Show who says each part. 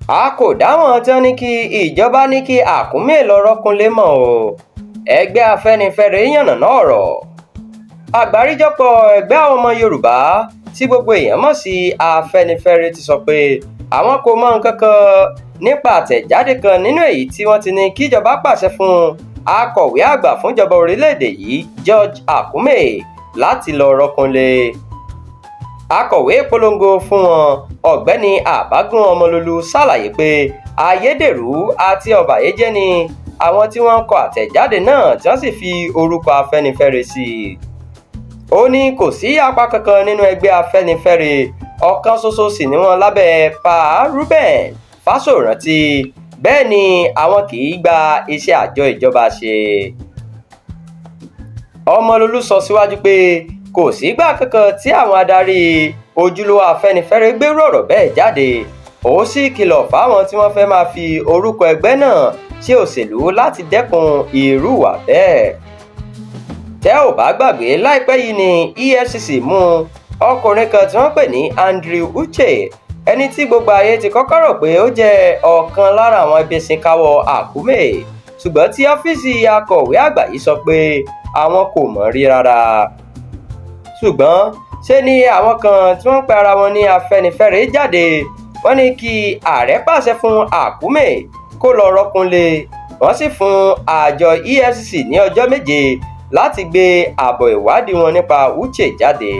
Speaker 1: A kò dáwọn tí wọ́n ní kí ìjọba ní kí Àkúnmí lọ́ọ́ rọ́kúnlé mọ́ o. Ẹgbẹ́ Afẹ́nifẹ́re yànnàná ọ̀rọ̀. Àgbáríjọpọ̀ ẹgbẹ́ àwọn ọmọ Yorùbá tí gbogbo èèyàn mọ̀ sí Afẹ́nifẹ́re ti sọ pé àwọn kò mọ nǹkan kan nípa àtẹ̀jáde kan nínú èyí tí wọ́n ti ní kíjọba pàṣẹ fún akọ̀wé àgbà fúnjọba orílẹ̀-èdè yìí, George Akume, láti lọ́ọ́ rọ́kúnlé. Akọ̀wé polongo fún wọn, Ọ̀gbẹ́ni Àbágún Ọmọlólú, ṣàlàyé pé ayédèrú àti ọ̀bàyéjẹ́ ni àwọn tí wọ́n kọ àtẹ̀jáde náà, tí wọ́n sì fi orúkọ Afẹ́nifẹ́re sí i. Ó ní kò sí apá kankan nínú ẹgbẹ́ Afẹ́nifẹ́re, ọ̀kan ṣoṣo sì ni wọ́n lábẹ́ Pa Reuben Fásórántì. Bẹ́ẹ̀ ni àwọn kì í gba iṣẹ́ àjọ ìjọba ṣe. Ọmọlólú sọ síwájú pé kò sígbà kankan tí àwọn adarí ojúlówó Afẹ́nifẹ́re gbérú ọ̀rọ̀ bẹ́ẹ̀ jáde. Ó sì kìlọ̀ fáwọn tí wọ́n fẹ́ẹ́ máa fi orúkọ ẹgbẹ́ náà ṣe òṣèlú láti dẹ́kun irú ìwà bẹ́ẹ̀. Tẹ́ ò bá gbàgbé, láìpẹ́ yìí ní EFCC mú ọkùnrin kan tí wọ́n pè ní Andrew Uche, ẹni tí gbogbo ayé ti kọ́kọ́ rò pé ó jẹ́ ọ̀kan lára àwọn ẹbẹ̀sìnkáwọ́ Àkúmè, ṣùgbọ́n tí ọ́fíìsì akọ̀wé àgbà yìí sọ pé àwọn kò mọ̀ rí rárá. Ṣùgbọ́n ṣe ni àwọn kan tí wọ́n ń pe ara wọn ní Afẹ́nifẹ́re jáde, wọ́n ní kí ààrẹ pàṣẹ fún Àkúmè kó lọ́ọ́ rọ́kúnlé. Wọ́n sì fún àjọ EFCC ní ọjọ́ 7 láti gbé àbọ̀ ìwádìí wọn nípa Uche jáde.